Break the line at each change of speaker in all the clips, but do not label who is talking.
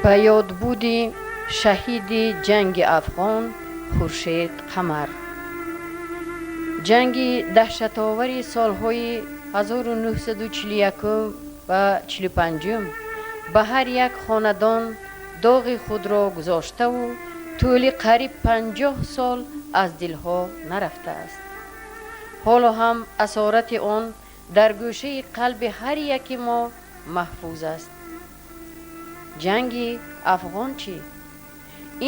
Ба ёдбуди шаҳиди ҷанги Афғон Хуршед Қамар. Ҷанги даҳшатовари солҳои 1941 ва 45 ба ҳар як хонадон доғи худро гузоштаву тӯли қариб 50 сол аз дилҳо нарафтааст. Ҳоло ҳам асорати он дар гӯшаи қалби ҳар яки мо маҳфуз аст. Ҷанги Афғон чӣ?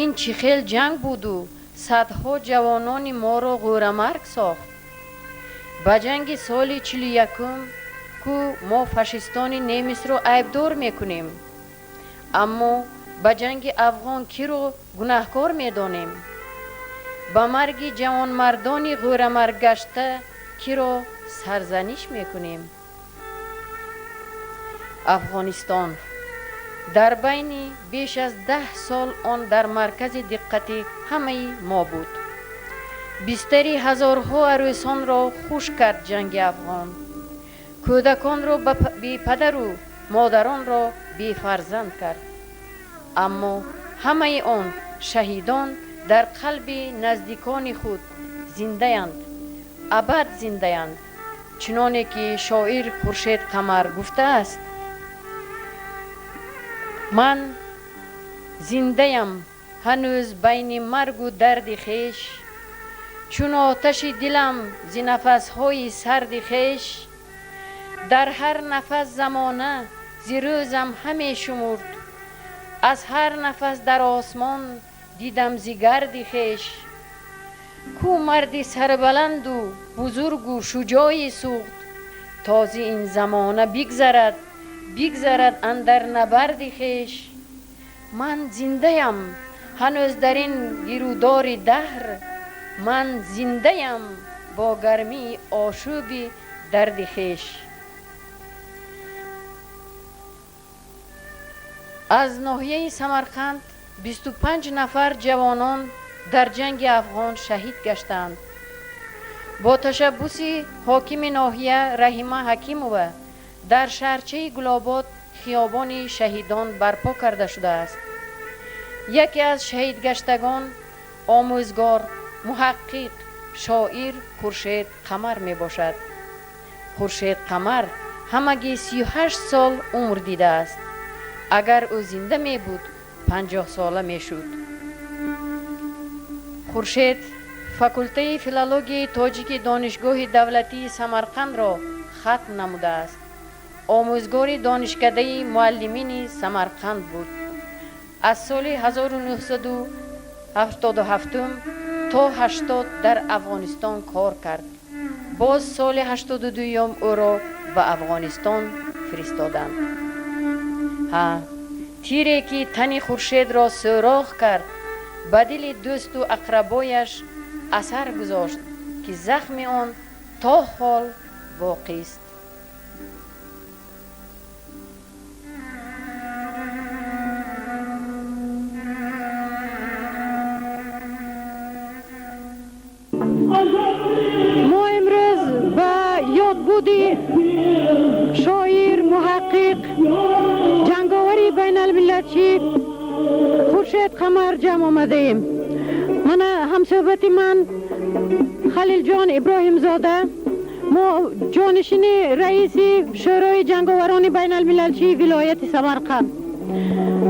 Ин чӣ хел ҷанг буду садҳо ҷавонони моро ғӯрамарг сохт? Ба ҷанги соли 41 ку мо фашистони немисро айбдор мекунем, аммо ба ҷанги Афғон киро гунаҳкор медонем? Ба марги ҷавонмардони ғӯрамарггашта киро сарзаниш мекунем? Афғонистон дар байни беш аз 10 сол он дар маркази диққати ҳамаи мо буд. Бистари ҳазорҳо арӯсонро хуш кард ҷанги Афғон, кӯдаконро бепадару модаронро бефарзанд кард. Аммо ҳамаи он шаҳидон дар қалби наздикони худ зиндаянд, абад зиндаянд, чуноне ки шоир Хуршед Қамар гуфтааст: ман зиндаям ҳанӯз байни маргу дарди хеш, чун оташи дилам зи нафасҳои сарди хеш, дар ҳар нафас замона зи рӯзам ҳаме шумурд, аз ҳар нафас дар осмон дидам зи гарди хеш. Ку марди сарбаланду бузургу шуҷои сӯхт, то зи ин замона бигзарад, бигзарад андар набарди хеш. Ман зиндаям ҳанӯз дар ин гирудори даҳр, ман зиндаям бо гармии ошӯби дарди хеш. Аз ноҳияи Самарқанд 25 нафар ҷавонон дар ҷанги Афғон шаҳид гаштанд. Бо ташаббуси ҳокими ноҳия Раҳима Ҳакимова дар шаҳрчаи Гулобод хиёбони шаҳидон барпо карда шудааст. Яке аз шаҳидгаштагон омӯзгор, муҳаққиқ, шоир Хуршед Қамар мебошад. Хуршед Қамар ҳамагӣ 38 сол умр дидааст. Агар ӯ зинда мебуд, 50 сола мешуд. Хуршед факултаи филологияи тоҷики Донишгоҳи давлатии Самарқандро хатм намудааст. Омӯзгори донишкадаи муаллимини Самарқанд буд. Аз соли 1977 то 80 дар Афғонистон кор кард. Боз соли 82 ӯро ба Афғонистон фиристоданд. Ҳа, тире ки тани Хуршедро сӯрох кард, ба дили дӯсту ақрабояш асар гузошт, ки захми он то ҳол боқист.
Мо имрӯз ба ёдбуди шоир, муҳаққиқ, ҷанговари байналмиллатчӣ Хуршед Қамар ҷамъ омадаем. Мана ҳамсӯҳбати ман Халилҷон Иброҳимзода, мо ҷонишини раиси Шӯрои ҷанговарони байналмилалчии вилояти Самарқанд.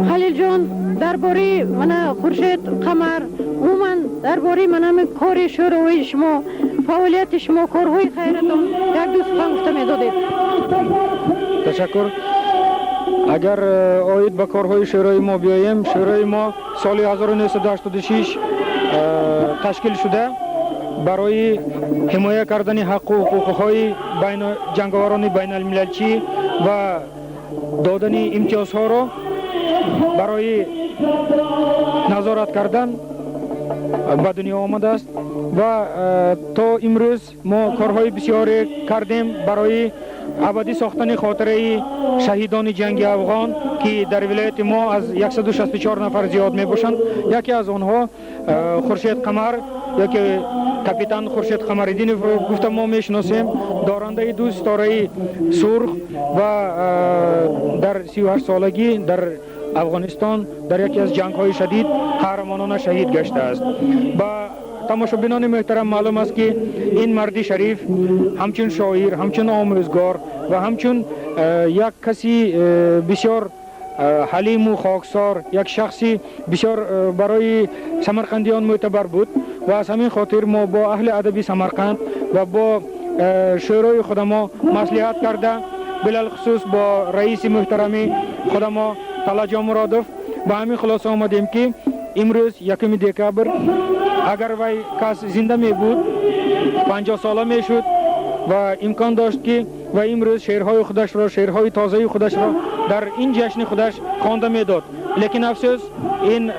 Халилҷон, дар бораи мана Хуршед Қамар, умуман дар бораи мана ҳамин кори шӯрои шумо, фаъолияти шумо, корҳои хайратон як ду сухан гуфта медодед.
Ташаккур. Агар оид ба корҳои шӯрои мо биёем, шӯрои мо соли 1986 ташкил шуда барои ҳимоя кардани ҳаққу ҳуқуқҳои ҷанговарони байналмилалчӣ ва додани имтиёзҳоро барои назорат кардан ба дунё омадааст ва то имрӯз мо корҳои бисёре кардем барои абадӣ сохтани хотираи шаҳидони ҷанги Афғон, ки дар вилояти мо аз 164 нафар зиёд мебошанд. Яке аз онҳо Хуршед Қамар ёки капитан Хуршед Қамариддиновро гуфта мо мешиносем, дорандаи ду ситораи сурх ва дар 38 солагӣ дар Афғонистон дар яке аз ҷангҳои шадид қаҳрамонона шаҳид гаштааст. Ба тамошобинони муҳтарам маълум аст, ки ин марди шариф ҳамчун шоир, ҳамчун омӯзгор ва ҳамчун як каси бисёр ҳалиму хоксор, як шахси бисёр барои самарқандиён мӯътабар буд ва аз ҳамин хотир мо бо аҳли адаби Самарқанд ва бо шӯрои худамо маслиҳат карда, билалхусус бо раиси муҳтарами худамо Талаҷон Муродов, ба ҳамин хулоса омадем, ки имрӯз 1 декабр, агар вай кас зинда мебуд, 50 сола мешуд ва имкон дошт, ки ва имрӯз шеърҳои худашро, шеърҳои тозаи худашро дар ин ҷашни худаш хонда медод. Лекин афсӯс, ин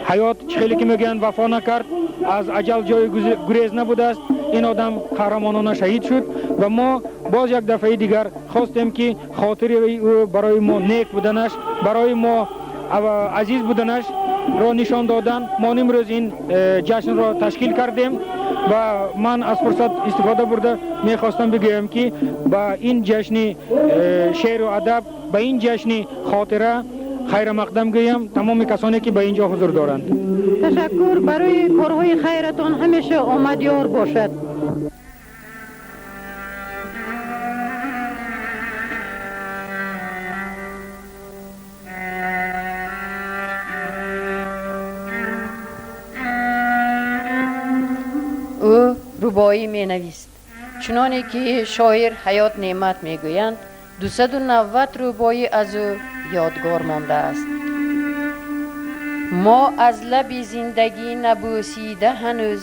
ҳаёт, чӣ хеле ки мегӯянд, вафо накард, аз аҷал ҷои гурез набудааст. Ин одам қаҳрамонона шаҳид шуд ва мо боз як дафъаи дигар хостем, ки хотири ӯ барои мо нек буданаш, барои мо азиз буданашро нишон додан, мо имрӯз ин ҷашнро ташкил кардем. Ва ман аз фурсат истифода бурда мехостам бигӯям, ки ба ин ҷашни шеъру адаб, ба ин ҷашни хотира хайрамақдам гӯям тамоми касоне, ки ба ин ҷо ҳузур доранд.
Ташаккур, барои корҳои хайратон ҳамеша омадёр бошад.
Ӯ рубоӣ менавист. Чуноне ки шоир Ҳаёт Неъмат мегӯянд, 290 рубоӣ аз ӯ ёдгор мондааст. Мо аз лаби зиндагӣ набӯсида ҳанӯз,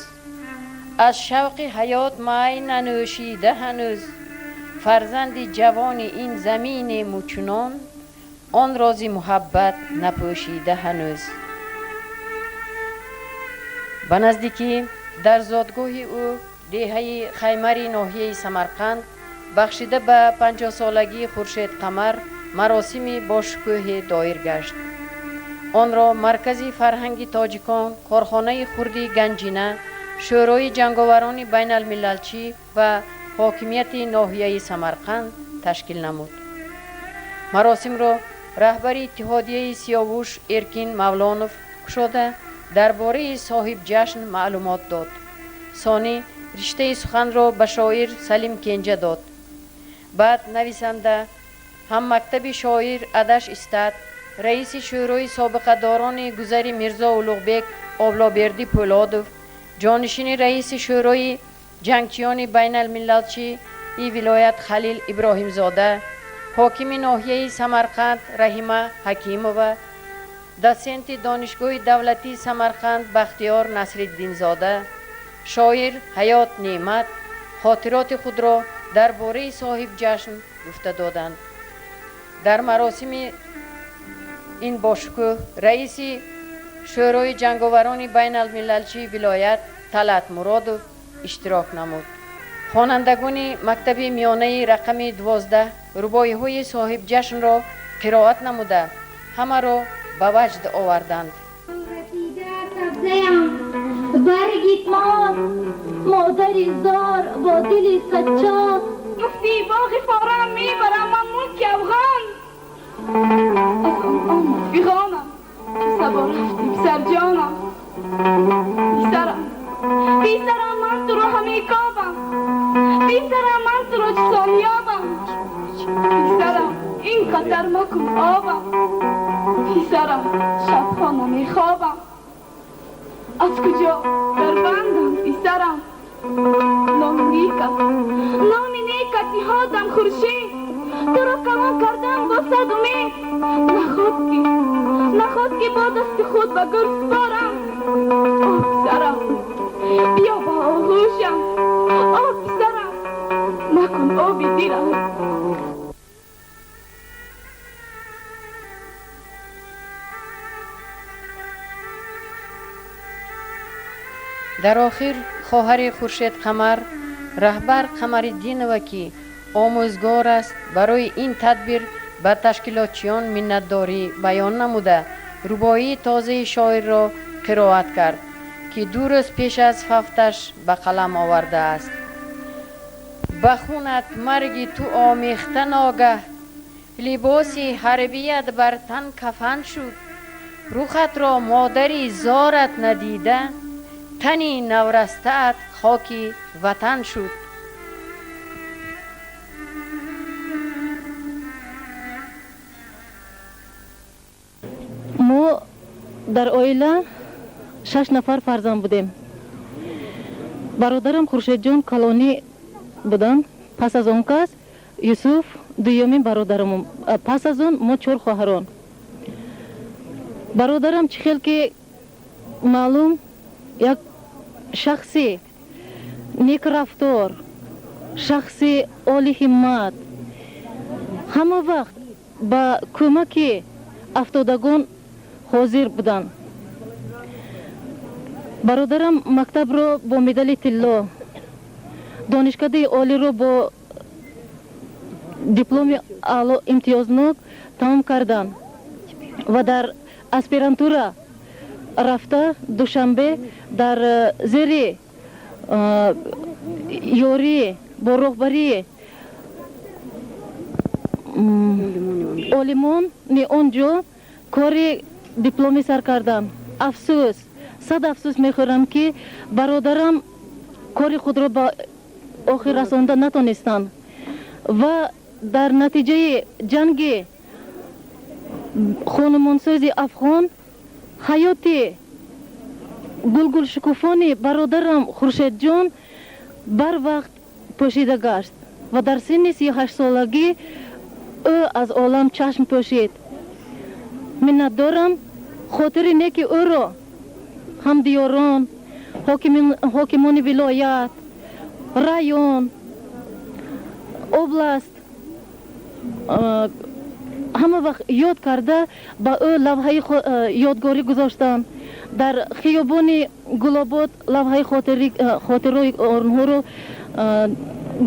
аз шавқи ҳаёт май нанӯшида ҳанӯз, фарзанди ҷавони ин заминему чунон он рози муҳаббат напӯшида ҳанӯз. Ба наздикӣ дар зодгоҳи ӯ, деҳаи Хаймари ноҳияи Самарқанд, бахшида ба 50-солагии Хуршед Қамар маросими бошукӯҳе доир гашт. Онро Маркази фарҳанги тоҷикон, корхонаи хурди Ганҷина, Шӯрои ҷанговарони байналмилалчӣ ва ҳокимияти ноҳияи Самарқанд ташкил намуд. Маросимро раҳбари иттиҳодияи Сиёвуш Эркин Мавлонов кушода, дар бораи соҳибҷашн маълумот дод. Сонӣ риштаи суханро ба шоир Салим Кенҷа дод. Баъд нависанда, ҳаммактаби шоир Адаш Истад, раиси шӯрои собиқадорони гузари Мирзо Улуғбек Овлобердӣ Пӯлодов, ҷонишини раиси шӯрои ҷангчиёни байналмилалчии вилоят Халил Иброҳимзода, ҳокими ноҳияи Самарқанд Раҳима Ҳакимова, дотсенти Донишгоҳи давлатии Самарқанд Бахтиёр Насриддинзода, шоир Ҳаёт Неъмат хотироти худро дар бораи соҳибҷашн гуфта доданд. Дар маросими ин бошукӯҳ раиси шӯрои ҷанговарони байналмилалчии вилоят Талъат Муродов иштирок намуд. Хонандагони мактаби миёнаи рақами 12 рубоиҳои соҳибҷашнро қироат намуда, ҳамаро ба ваҷд оварданд.
Барги мор модари зор бо дили саччод.
Гуфтӣ боғи форам мебарам ман мулки афғон, аз он омад фиғонам, чу сабо рафтӣ, писарҷонам. Писарам, писарам, ман туро ҳаме кобам, писарам, ман туро чисон ёбам, писарам, ин қадар макун обам, писарам, шабҳо намехобам, аз куҷо дар бандам, писарам. Номи некат, номи некат ниҳодам Хуршед, туро калон кардам бо сад умед, наход ки, наход ки бо дасти худ ба гӯр супорам. О писарам, биё ба оғӯшам, о писарам, макун оби дилам.
Дар охир хоҳари Хуршед Қамар, Раҳбар Қамариддинова, ки омӯзгор аст, барои ин тадбир ба ташкилотчиён миннатдорӣ баён намуда, рубоии тозаи шоирро қироат кард, ки 2 рӯз пеш аз фавташ ба қалам овардааст. Ба хунат марги ту омехта ногаҳ. Либоси ҳарбият бар тан кафан шуд. Рухатро модари зорат надида, тани наврастаат хоки ватан шуд.
Мо дар оила 6 нафар фарзанд будем. Бародарам Хуршедҷон калонӣ буданд. Пас аз он кас Юсуф дуюмин бародарам. Пас аз он мо 4 хоҳарон. Бародарам чӣ хел ки маълум як шахси некрафтор, шахси олиҳиммат, ҳама вақт ба кӯмаки афтодагон ҳозир буданд. Бародарам мактабро бо медали тилло, донишкадаи олиро бо дипломи аъло имтиёзнок тамом карданд ва дар аспирантура рафта Душанбе дар зери ёрӣ бо роҳбарии олимони он ҷо кори дипломӣ сар карданд. Афсӯс, сад афсӯс мехӯрам, ки бародарам кори худро ба охир расонда натонистанд ва дар натиҷаи ҷанги хонумонсӯзи афғон ҳаёти гулгулшукуфони бародарам Хуршедҷон барвақт пӯшида гашт ва дар синни 38-солагӣ ӯ аз олам чашм пӯшид. Миннатдорам хотири неки ӯро ҳамдиёрон, ҳокимони вилоят, район, област ҳама вақт ёд карда ба ӯ лавҳаи ёдгорӣ гузоштанд. Дар хиёбони Гулобод лавҳаи хотирои онҳоро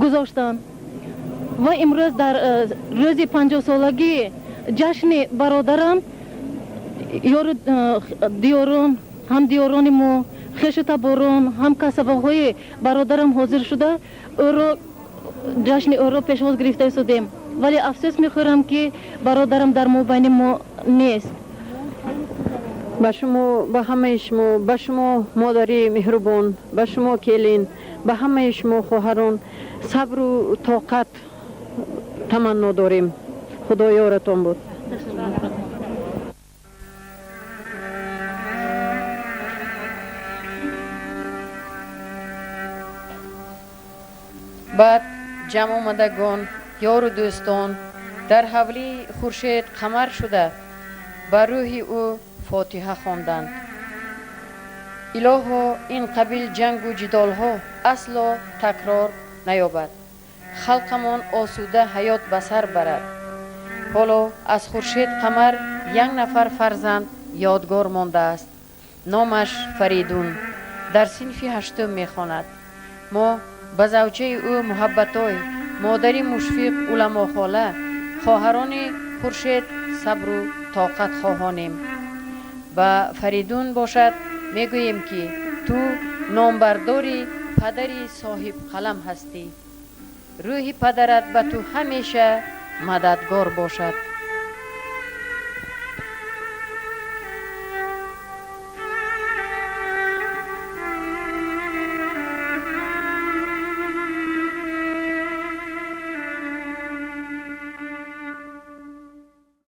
гузоштанд ва имрӯз дар рӯзи 50-солагии ҷашни бародарам ёру диёрон, ҳамдиёрони мо, хешу таборон, ҳам касабаҳои бародарам ҳозир шуда ӯро ҷашни ӯро пешвоз гирифта истодем. Вале афсӯс мехӯрам, ки бародарам дар мобайни мо нест.
Ба шумо, ба ҳамаи шумо, ба шумо модари меҳрубон, ба шумо келин, ба ҳамаи шумо хоҳарон сабру тоқат таманно дорем. Худо ёратон буд.
Баъд ҷамъ омадагон, ёру дӯстон дар ҳавлии Хуршед қамар шуда ба рӯҳи ӯ фотиҳа хонданд. Илоҳо, ин қабил ҷангу ҷидолҳо асло такрор наёбад, халқамон осуда ҳаёт ба сар барад. Ҳоло аз Хуршед Қамар як нафар фарзанд ёдгор мондааст. Номаш Фаридун, дар синфи 8 мехонад. Мо ба завҷаи ӯ Муҳаббатой, модари Мушфиқ Уламохола, хоҳарони Хуршед сабру тоқат хоҳонем. Ба Фаридун бошад мегӯем, ки ту номбардори падари соҳибқалам ҳастӣ. Рӯҳи падарат ба ту ҳамеша мададгор бошад.